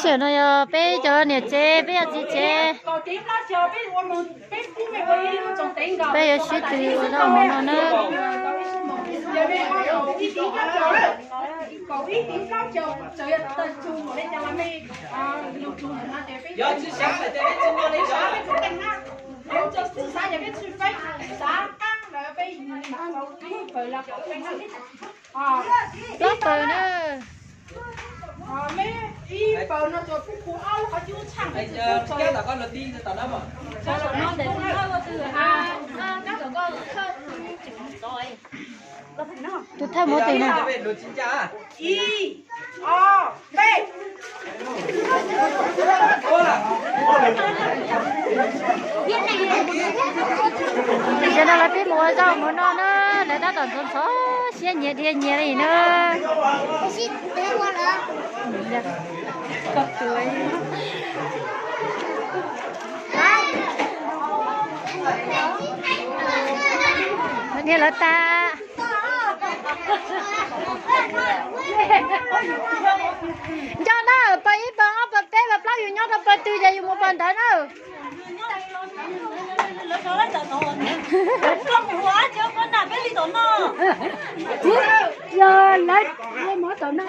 Sim no yog peb cov niam tsev, peb yog txiv tsev, peb yuav sib tw ua zaub mov no na. Plaub paws na. Tus thawj muab tus no. Tam sim no lawv pib mus ua zaub mov noj na, lawv tab tom ntxhov ntxhov siab nyias dhia nyias li na. Dhia lawv tas. Nco na, paws ib, paws ob, paws peb, paws plaub, yus nyob rau paws twg ces yus mus paws ntawd na. Yog lawv ua mov tom no.